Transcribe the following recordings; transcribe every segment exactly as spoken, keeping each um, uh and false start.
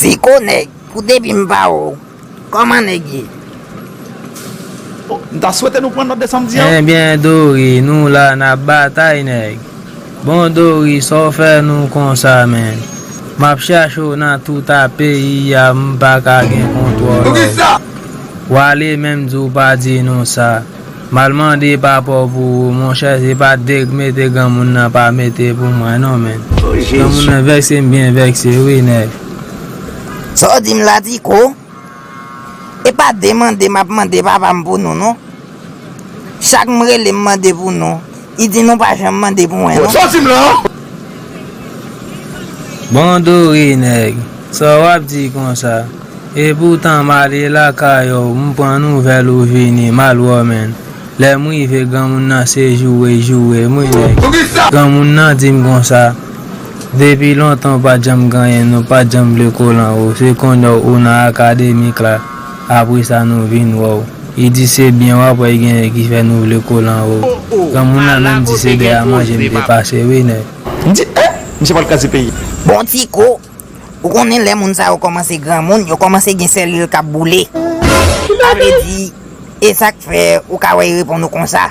Tiko nèg, pou depi m pa wè w, kòman nèg ye? Oh, m ta swete nou pran nòt de sa m di an. Ebyen Dori, nou la n ap batay nèg. Bon Dori, sa w fè nou konsa menm? M ap chache w nan tout a peyi a, m pa ka gen kontwòl w. W ale menm di w pa di nou sa. M al mande papa w pou ou, monchè, se pa de mete granmoun nan pa mete pou mwen non menm. Granmoun nan vèkse m byen vèkse wi nèg. Sa w di m la Tiko? E pa de mande m ap mande papa m pou nou non. Chak m rele m mande pou nou, li di nou pa janm mande pou mwen non. Sa w di m la? Bon Dori nèg, sa w ap di konsa? Epoutan m ale lakay ou, m pran nouvèl ou vini, m al wè w menm. Lè m rive granmoun nan se joure joure m wi nèg. Granmoun nan di m konsa, depi lontan w pa t janm gen anyen, nou pa t janm vle kole an ou, se kounye a ou nan akademik la, apre sa nou vin wè w. Li di se byen w ap wè genyen ki fè nou vle kole an ou. Granmoun nan menm di se dèyè manje m te pase wi nèg. M di eh, misye pral kraze peyi. Bon Tiko, ou konnen lè moun sa yo kòmanse granmoun, yo kòmanse gen selil k ap boule. Sa vle di, e sa k fè ou ka wè l reponn ou konsa.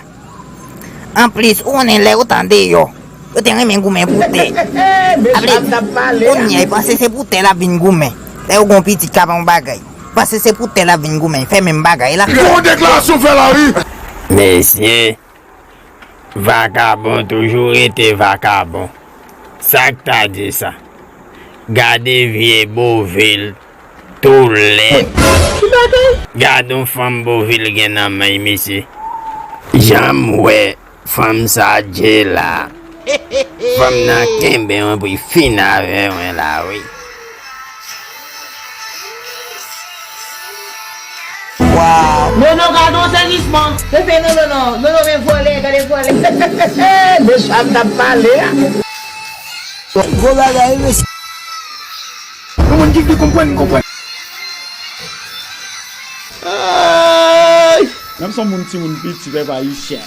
Anplis, ou konnen lè yo t andeyò, yo te renmen goumen pou tè. Sa vle di, kounye a, li panse se pou tè l ap vin goumen. Lè yo gen yon pitit k ap yon bagay, li panse se pou tè l ap vin goumen, li fè menm bagay la. Gwo deklarasyon w fè la wi! Mesye, vakabon toujou rete vakabon. Sa k ta di sa? Gade vye Bovil tou lèd. Gad on fanm Bovil gen nan men l mesye. Jan m wè fanm sa dye la. Fanm nan kenbe mwen pou l fin avè mwen la wi. Nono gade yon sezisman. Pepe Nono non, Nono men vòlè, gade vòlè. Mesye ap t ap pale a. Gwo bagay mesye. Yon moun ki vle konprann, konprann. Ay! Menm si yon moun timoun piti, pèp ayisyen.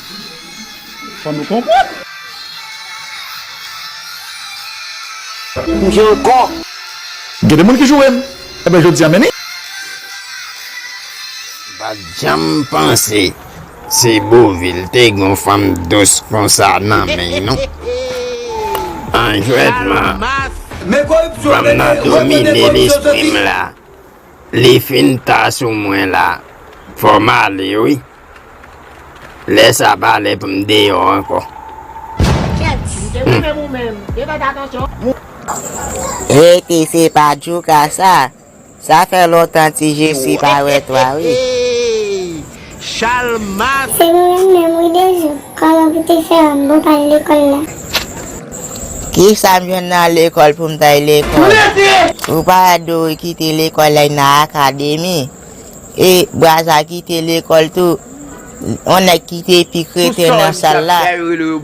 Fò nou konprann. Gen de moun ki joure m. Ebyen jodi a men li. M pa t janm panse se Bovil te gen yon fanm dous konsa nan men l non. An jwèt man, fanm nan domine lespri m la. Li fin ta sou mwen la. Fò m ale wi. Lè sa pa lè pou m deyò ankò. Kèt, m te goumen pou mwen. Te fè atansyon. Rete se pa djouka sa. Sa fè lontan ti Jesi pa wè twa wi. Chalmas. Se mwen menm wi Dezou. Kòman pou te fè wè m bon pa al lekòl la? Kisa m jwenn nan lekòl pou m t al lekòl? Ou pa wè Dori kite lekòl la nan akademi? E Braza kite lekòl tou. Yon nèg ki te pi kreten nan sal la.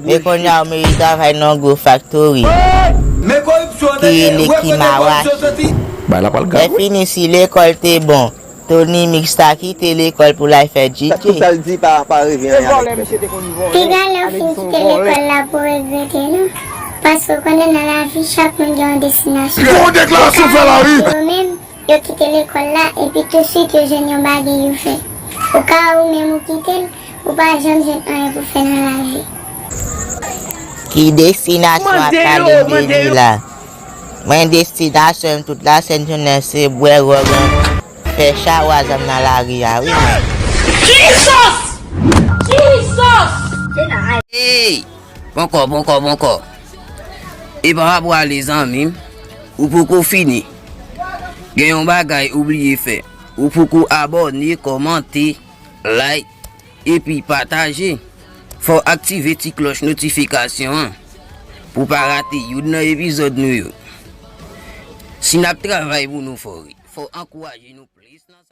Men kounye a w meri travay nan yon gwo faktori ki rele Kimawashi. Lè fini si lekòl te bon, Tony Mixta kite lekòl pou l al fè DJ. Piga lè w fin kite lekòl la pou w regrete non. Paske w konnen nan lavi chak moun gen yon destinasyon. Gwo deklarasyon w fè la wi. Yo kite lekòl la epi tousuit yo jwenn yon bagay yo fè. Ou ka wè ou menm ou kite l, ou pa janm jwenn anyen pou fè nan lavi. Ki destinasyon w ap pale de li la? Mwen destinasyon m tout lasèn jounen se bwè gwòg an, fè chawazanm nan lari a wi mwen. Jesus! Jesus! Ey! Ponkò, ponkò, ponkò. E pa rapò ale zanmi m, ou poko fini. Gen yon bagay ou bliye fè. Ou poko abòne, kòmante, like, epi pataje. Fò w aktive ti klòch notifikasyon an pou w pa rate youn nan epizòd nou yo. Si n ap travay pou nou fò wi, fò w ankouraje nou plis nan